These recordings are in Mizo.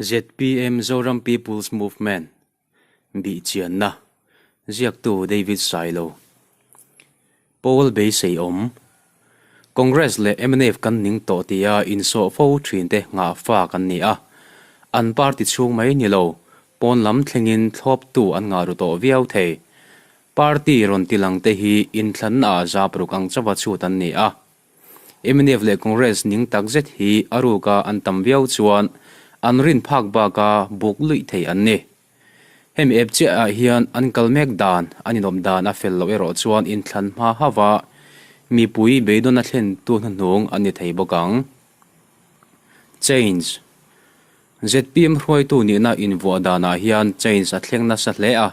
ZPM Zoram People's Movement Bihchianna Ziaktu David Sailo Paul beisei awm Congress leh mnf kan ning tawh tia insawh fo thinte nghah fa kan ni a, an party chhung mai ni lo, pawn lam thlengin thlawptu an ngah ru tawh viau thei. Party rawn tilangte hi inthlanna ah zap ruk ang chauha chhut an ni a. Mnf leh Congress ning tak zet hi a ruka an tam viau chuan an rin phak baka buk luih thei an ni. Hemi ep chiah ah hian an kal mek dan, an inawm dan a fel loh erawh chuan inthlan hma hauva mipui beidawn a thlen tu hnuhnung an ni thei bawk ang. Change. Zpm hruaitu nihna invuah danah hian change a thleng nasa hle a,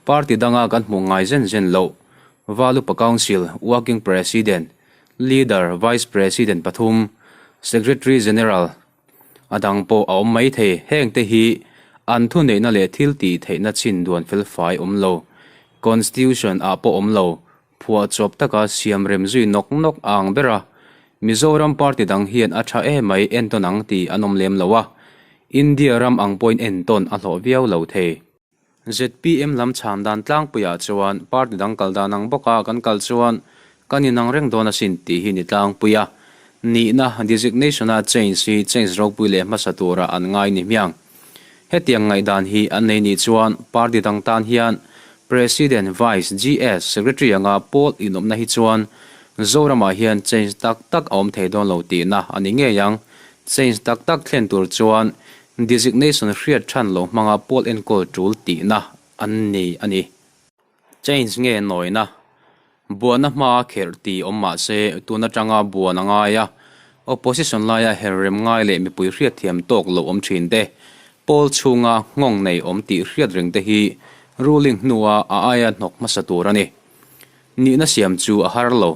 party danga kan hmuh ngai zen zen loh Valupa Council Working President, Leader, Vice President pathum, Secretary General a dang pawh a awm mai thei. Hengte hi an thuneihna leh thil tih theihna chin duan felfai awm lo, Constitution ah pawh awm lo, phuahchawp taka siam rem zui nawk nawk a ang ber a. Mizoram party dang hian a tha emai entawn ang tih an awm lem lo a, India ram ang pawhin entawn a hlawh viau lo thei. Zpm lam chhan dan tlangpuiah chuan party dang kal dan ang bawka kan kal chuan kan inang reng dawn asin tih hi ni tlangpui a. Nihna, designation-a change hi change ropui leh hmasa tura an ngai ni hmiang. Hetiang ngaihdan hi an nei nih chuan party dang tan hian President, Vice, GS, Secretary anga pawl inawmna hi chuan Zoramah hian change tak tak a awm thei dawn lo tihna a ni ngei ang. Change tak tak thlen tur chuan Designation hriat than lo hmanga pawl enkawl tul tihna an nei a ni. Change nge nawina? Buana hmaa kherh tih awm mah se tun atanga buan a ngai a, opposition laia her rem ngai leh mipui hriatthiam tawk lo awm thin te, pawl chhunga nghawng nei awm tih hriat reng te hi ruling hnua a aia hnawk hmasa tur a ni. Nihna siam chu a har lo.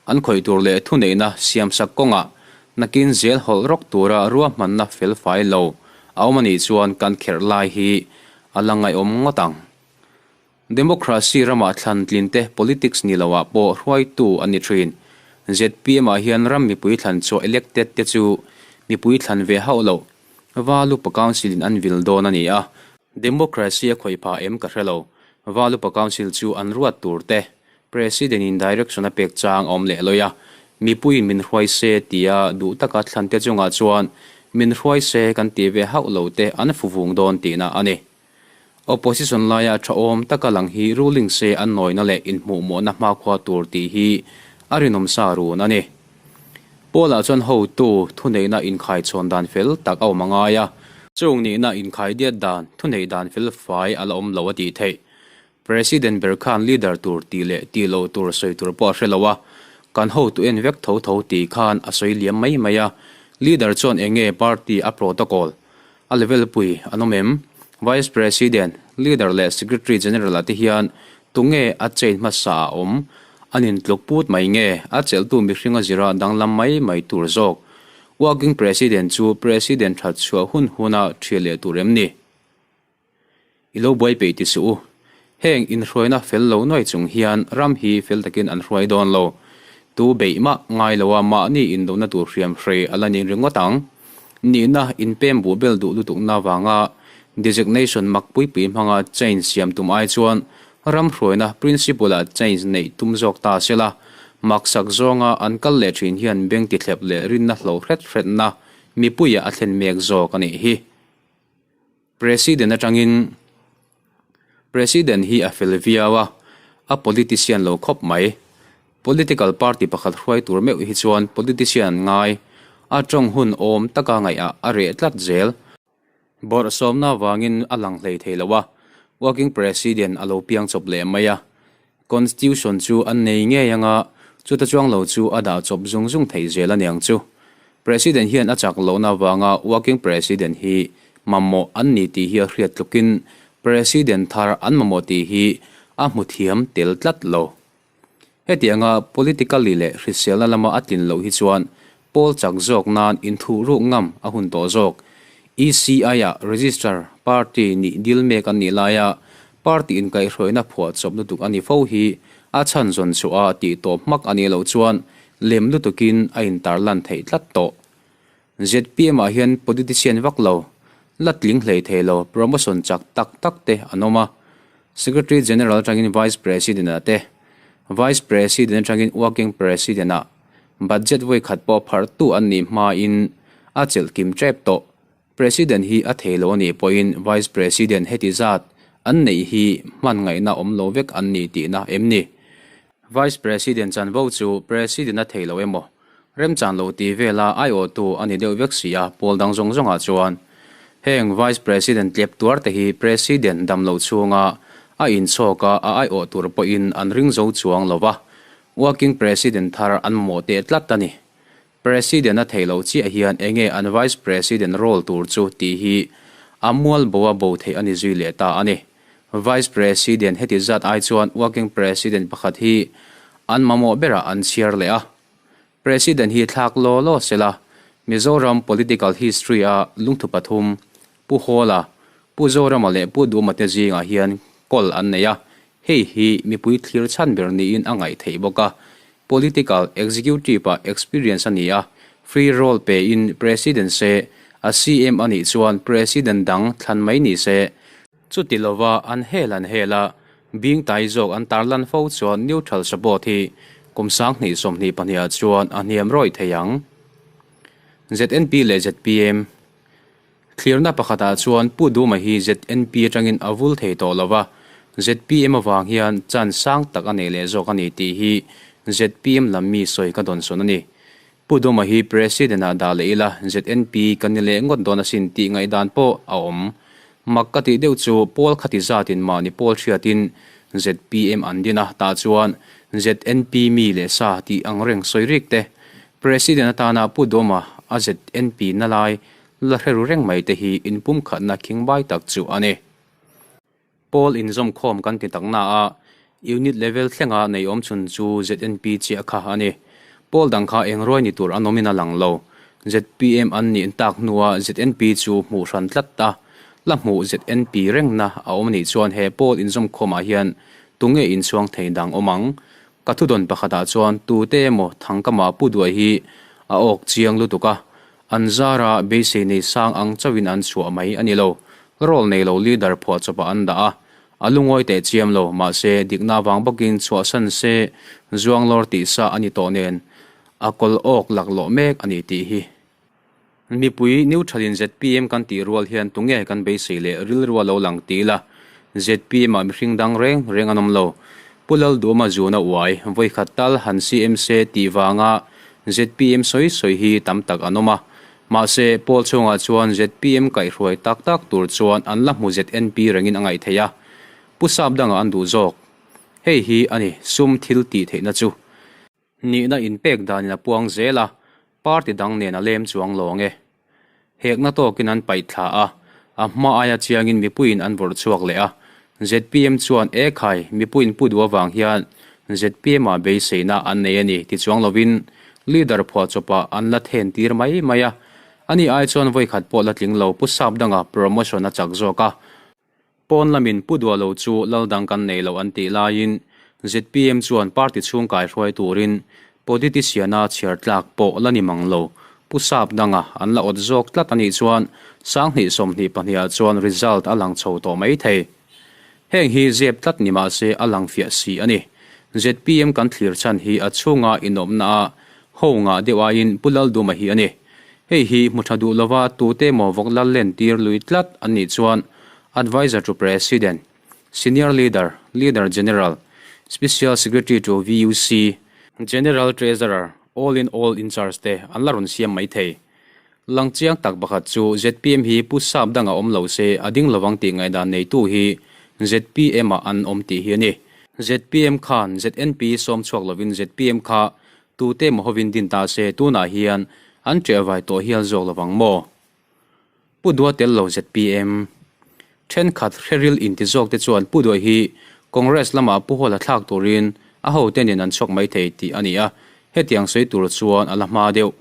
An khawih tur leh thuneihna siamsak kawngah nakin zel hawlh rawk tura ruahmanna fel fai lo a awm a nih chuan kan kherh lai hi a la ngaihawm ngawt ang. Democracy ramah thlan tlinte politics ni loah pawh hruaitu an ni thin. Zpm ah hian ram mipui thlan chhuah elected te chu mipui thlan ve hauh loh Valupa Council in an vil dawn a ni a. Democracy a khawih phah em ka hre lo. Valupa Council chu an ruat tur te President in direction a pek chang a awm leh lawi a, mipuiin min hruai se tia duh taka thlan te chungah chuan min hruai se kan tih ve hauh lo te an fu vung dawn tihna a ni. Opposition laia tha awm taka lang hi ruling se an nawina leh inhmuhmawhna hmakhua tur tih hi a rinawm sa run a ni. Paul-ah chuan hotu thuneihna inkhaichhawn dan fel tak a awm a ngai a, chung nihna inkhaidiat dan thuneih dan fel fai a la awm lo a tih theih. President ber khan leader tur tih leh tih loh tur sawi tur pawh a hre lo a, kan hotu en vek tho tho tih khan a sawi liam mai mai a, leader chuan eng nge party a protocol a level pui an awm em? Vice President, leader leh Secretary General ah te hian tunge a chain hmasa a awm? An intluk put mai nge a chelhtu mihring a zira danglam mai mai tur zawk? Working President chu President that chhuah hun huna thiah leh tur em ni? I lo buai peih ti suh u. Heng inhruaina fel lo nuai chung hian ram hi fel takin an hruai dawn lo. Tu beih mah ngai loa mahni indohna tur hriam hrei a la ni ringawt ang. Nihna inpem buh bel duh lutukna vanga designation mak pui pui hmanga change siam tum ai chuan ram hruaina principle-ah change neih tum zawk ta se la, maksak zawnga an kal leh thin hian beng tithlep leh rinna hlo hret hretna mipuiah a thlen mek zawk a nih hi. President atangin President hi a fel viau a, a politician lo khawp mai. Political party pakhat hruai tur meuh hi chuan politician an ngai, a tawng hun awm taka ngaihah a reh tlat zel. Bawrhsawmna vangin a lang hlei thei lo a, working president a lo piang chawp leh mai a. Constitution chu an nei ngei anga, chuta chuang lo chu a dah chawp zung zung theih zel a niang chu. President hian a chak lohna avanga working president hi mamawh an ni tih hi a hriat tlukin president thar an mamawh tih hi a hmu thiam tel tlat lo. Hetianga politically leh hriselna lama a tlin loh hi chuan pawl chak zawk nan inthuhruk ngam a hun tawh zawk. ECI-ah register party nih dil mek an nih laia party inkaihhruaina phuahchawp lutuk a ni fo hi a chhan zawn chhuah a tih tawp hmak a nih loh chuan lem lutukin a intarlan theih tlat tawh. ZPM-ah hian politician vak lo, La tling hlei thei lo promotion chak tak tak te an awm a, Secretary General atangin Vice President ah te, Vice President atangin Working President ah budget vawi khat pawh pharhtu an nih hmain a chelh kim tep tawh. President hi a thei lo a nih pawhin Vice President heti zat an neih hi hman ngaihna awm lo vek an ni tihna em ni? Vice President chanvo chu President a thei lo emaw, remchan lo tih vela aiawhtu a ni deuh vek si a, pawl dang zawng zawngah chuan heng Vice President tlep tuar te hi President dam loh chhunga a inchhawk a, a aiawh tur pawhin an ring zo chuang lo va, Working President thar an mamawh teh tlat a ni. President a theih loh chiah hian enge an Vice President role tur chu tih hi a mual bo a bo theih a ni zui leh ta a ni. Vice President heti zat ai chuan Working President pakhat hi an mamawh berah an chhiar leh a. President hi thlak law law sela Mizoram political history a lungthu pathum Pu Hawla, Pu Zorama leh Pu Duma te zingah hian kawl an nei a, hei hi mipui thlir chhan ber niin a ngaih theih bawk a. Political executive-ah experience a ni a, free role pein President se, a CM a nih chuan President dang thlan mai ni se. Chuti lova an hel an hel a, bing tai zawk an tarlan fo chuan neutral support hi kum 2022 ah chuan a hniam rawih thei ang. ZNP leh zpm. Thlirna pakhatah chuan Pu Duma hi ZNP atangin a vul thei tawh lo va, zpm avang hian chance sang tak a nei leh zawk a ni tih hi zpm lam mi sawi ka dawnsawn a ni. Pu Duma hi President-ah dah leh ila ZNP kan ni leh ngawt dawn asin tih ngaihdan pawh a awm. Mak ka tih deuh chu pawl khati zatin mahni pawl hriatin zpm an din a, tah chuan ZNP mi leh sa tih ang reng sawi rik te President atana Pu Duma a ZNP na lai la hre ru reng mai te hi inpumkhatna khingbai tak chu a ni. Pawl inzawmkhawm kan ti tak na a, unit level thlenga nei awm chhun chu ZNP chiah kha a ni. Pawl dang kha eng ruai ni tur an awmin a lang lo. Zpm an nih tak hnua ZNP chu hmuh hran tlat a, la hmuh ZNP rengna a awm anih chuan he pawl inzawmkhawmah hian tunge inchhuang thei dang awm ang? Ka thudawn pakhatah chuan tute emaw Thangkama pu duai hi a awk chiang lutuk a, An zara beisei nei sang ang chauhin an chhuah mai a ni lo. Role nei lo leader phuahchawpah an dah a, a lungawi teh chiam lo, mahse dikna vang bawkin chhuahsan se zuanglawr tih sa a ni tawh nen a kawl awk laklawh mek a ni tih hi. Mipui neutral-in zpm kan tih rual hian tunge kan beisei leh rilru a lo lang ti ila, zpm ah mihring dang reng reng an awm lo. Pu Lalduama zuna uai, vawikhat tal han CM se tih vanga zpm sawi sawi hi tam tak an awm a. Mahse, pawl chhungah chuan zpm kaihhruai tak tak tur chuan an la hmu ZNP rengin a ngaih theih a. Pu Sap dangah an duh zawk. Hei hi a ni sum thil tih theihna chu. Nihna inpek danin a puang zel a, party dang nen a lem chuang lawng e. Hekna tawkin an paih thla a, a hma aia chiangin mipuiin an vawrh chhuak leh a. Zpm chuan e khai, mipuiin pu duh avang hian zpm ah beiseina an nei a ni ti chuang lovin leader phuahchawpah an la then tir mai mai a. Ani ai chuan vawikhat pawh la tling lo pu sap danga promotion a chak zawk a. Pawn lamin pu duah lo chu lal dang kan nei lo an tih laiin zpm chuan party chhung kaihruai turin politician-a chhiar tlak pawh la ni mang lo. Pu Sap danga an la awt zawk tlat a nih chuan 2022 ah chuan result a lang chho tawh mai thei. Heng hi zep tlat ni mah se a lang fiah si a ni. Zpm kan thlir chhan hi a chhunga inawmna a ho ngah deuh aiin Pu Lalduma hi a ni. Hei hi hmu tha duh lova tute emaw vawk lal len tir lui tlat an nih chuan Adviser to President, Senior Leader, Leader General, Special Secretary to VUC, General Treasurer, All in All in Charge te an la rawn siam mai thei. Lang chiang tak pakhat chu zpm hi pu sap danga awm lo se a ding lovang tih ngaihdan neitu hi zpm ah an awm tih hi a ni. Zpm khan ZNP sawm chhuak lovin zpm kha Tute maw hovin din ta se tunah hian an ṭeh vai tawh hial zawk lovang maw? Pu Dua tel lo zpm. Ṭhenkhat hreril inti zawk te chuan Pu Dua hi Congress lamah Pu Hawla thlak turin a hote nen an chhuak mai thei tih a ni a, hetiang sawi tur chuan a la hma deuh.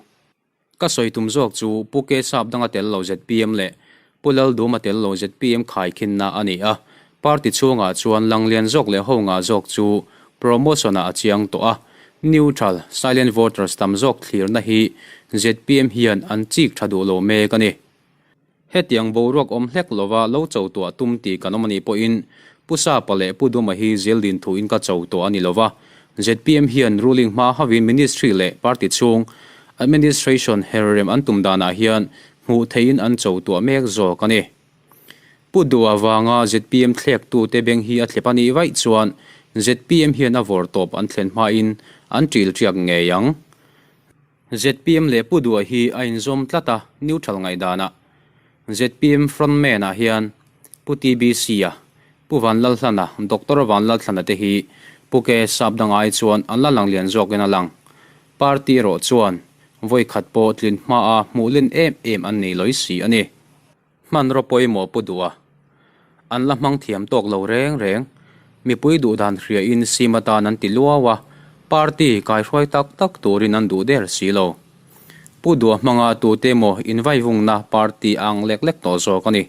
Ka sawi tum zawk chu Pu K Sap danga tel lo zpm leh Pu Lalduma tel lo zpm khaikhinna a ni a. Party chhungah chuan Langlian zawk leh ho ngah zawk chu promotion-ah a chiang tawh a. Neutral, silent voters tam zawk thlirna hi zpm hian an chik tha duh lo mek a ni. Hetiang boruak awm hlek lova lo cho tuah tum tih kan awm a nih pawhin Pu Sapa leh Pu Duma hi zeldin thuin ka cho tuah a ni lova, zpm hian ruling hma hauhin ministry leh party chhung administration her rem an tum danah hian hmuh theihin an cho tuah mek zawk a ni. Pu Duh avanga zpm thlektute beng hi a thlep a nih vaih chuan zpm hian a vawr tawp an thlen hmain an ṭil ṭiak ngei ang. Zpm leh Pu Duh hi a inzawm tlat a, neutral ngaihdanah. Zpm frontman-ah hian Pu TBC-a, Pu Vanlalhlana, Doctor Vanlalthlana te hi Pu Ke Sapdang ai chuan an la lang lian zawkin a lang. Party erawh chuan vawi khat pawh tlin hmaa hmuh len em em an nei lawi si a ni. Hmanraw pawimawh pu duh a, an la hmang thiam tawk lo reng reng. Mipui duh dan hriain sim atan an ti luau a, party kaihruai tak tak turin an duh der si lo. Pu duh hmanga tute emaw invaivungna party a ang lek lek tawh zawk a ni.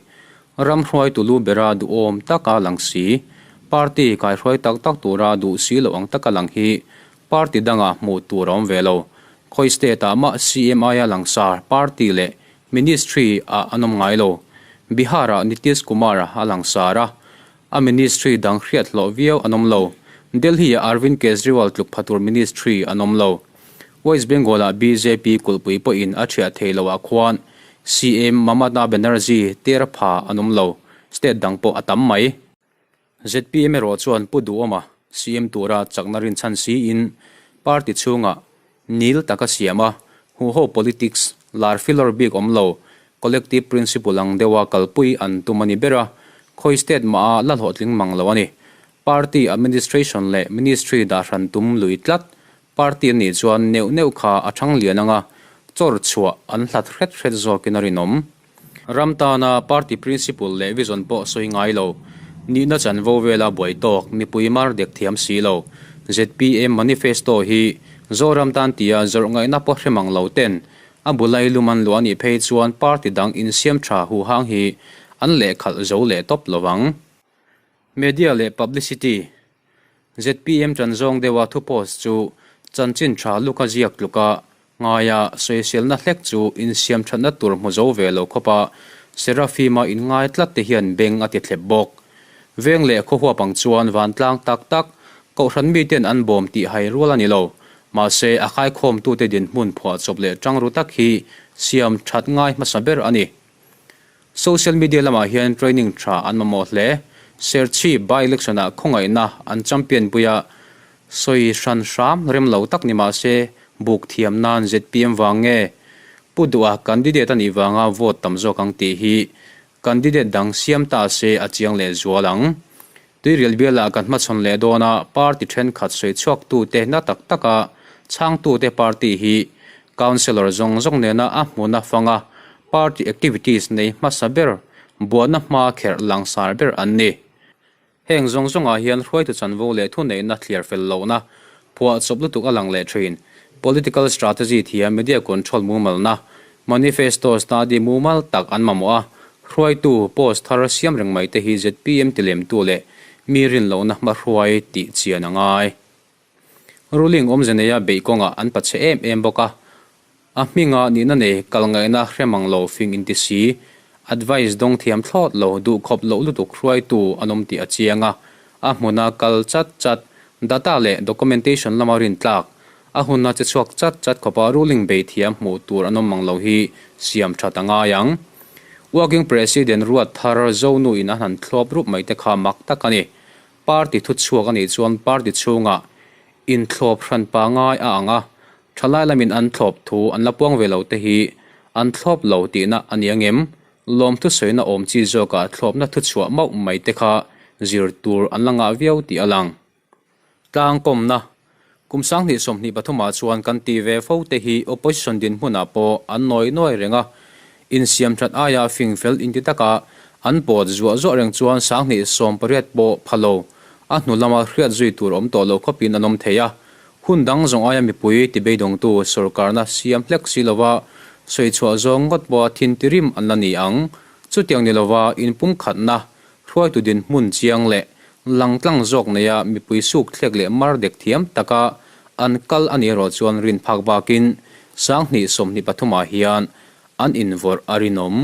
Ram hruaitu lu bera duhawm taka lang si, party kaihruai tak tak tura duh si loh ang taka lang hi party dangah hmuh tur a awm ve lo. Khawi state-ah mah CM aia langsar party leh Ministry ah an awm ngai lo. Bihar ah Nitish Kumar a langsar a, a ministry dang hriat hlawh viau an awm lo. Delhi ah Arvind Kejriwal tluk pha tur ministry an awm lo. West Bengal ah bjp kulhpui pawhin a thiah thei lo ah khuan CM Mamata Banerjee ter pha an awm lo. State dang pawh a tam mai. Zpm erawh chuan Pu Duhawma CM tura chakna rinchhan siin party chhungah nil taka siam a, huho politics lar filawr bik awm lo, collective principle ang deuha kalpui an tum a ni ber a, khawi state mah a la hlawhtling mang lo a ni. Party administration leh ministry dahhran tum lui tlat party an nih chuan neuh neuh kha a thang lian anga chawr chhuah an hlat hret hret zawkin a rinawm. Ram tana party principle leh vision pawh sawi ngai lo, nihna chanvo vela buai tawk, mipui mar dek thiam si lo. Zpm manifesto hi Zoram tan tia zawrh ngaihna pawh hre mang lo ten a bulai lum an luah anih phei chuan party dang insiam tha huhang hi an lehkhalh zo leh tawp lo vang. Media leh publicity Zpm ṭan zawng deuha thu post chu chanchin ṭha luka ziak tluka ngaia sawiselna hlek chu insiam ṭhatna tur hmu zo ve lo khawpa Seraphim-a inngai tlat te hian beng a ti thlep bawk. Veng leh khaw huap ang chuan vantlang tak tak kohhran miten an bawm tih hai rual a ni lo. Mahse, a kaikhawmtute dinhmun phuahchawp leh ṭangru tak hi siam ṭhat ngai hmasa ber a ni. Social media lamah hian training tha an mamawh hle. Serchhip by-election ah khawngaihna an champion pui a, sawi hran hram rem lo tak ni mah se buk thiam nan zpm vang nge Pu Duha candidate a nih vanga vote tam zawk ang tih hi candidate dang siam ta se a chiang leh zual ang. Tuirial bialah kan hmachhawn leh dawn a, party thenkhat sawi chhuaktute na tak taka chhangtute party hi councillor zawng zawng nena a hmuna fanga party activities nei hmasa ber, buahna hma kherh langsar ber an ni. Heng zawng zawngah hian hruaitu chanvo leh thuneihna thliar fel lohna, phuahchawp lutuk a lang leh thin. Political strategy thiam media control mumalna, manifesto study mumal tak an mamawh a, hruaitu post thar siam reng mai te hi zpm tilemtu leh mi rinlohna hmahruai tih chian a ngai. Ruling awmze neia beih kawngah an pache em em bawk a, a hminga nihna nei kal ngaihna hre mang lo fing inti si, advice dawng thiam thlawt lo duh khawp loh lutuk hruaitu an awm tih a chiang a, a hmuna kal chat chat, data leh documentation lama rintlak, a huna che chhuak chat chat khawpa ruling bei thiam hmuh tur an awm mang lo hi siam that a ngai ang. Working President ruat thar Zonu in a han thlawp rup mai te kha mak tak a ni. Party thuchhuak a nih chuan party chhungah inthlawp hran pangai a ang a, thalai lamin an thlawp thu an la puang ve lo te hi an thlawp lo tihna a ni angem? Lawmthu sawina awm chi zawkah thlawpna thuchhuah mauh mai te kha zir tur an la ngah viau tih a lang. Tlangkawmna, Kum 2023 ah chuan kan ti ve fo te hi opposition dinhmunah pawh an nawi nawi reng a, insiamthat aia fingfel inti taka an pawt zuah zuah reng chuan 2018 pawh pha lo, a hnu lama hriat zui tur awm tawh lo khawpin an awm thei a. Hun dang zawng aia mipui tibeidawngtu sorkarna siam hlek si lova sawi chhuah zawng ngawt pawha thin tirim an la ni ang. Chutiang ni lova inpumkhatna Hruaitu dinhmun chiang leh langtlang zawk neia mipui suk thlek leh mar dek thiam taka an kal a nih erawh chuan rin phak bakin 2023 ah hian an invawrh a rinawm.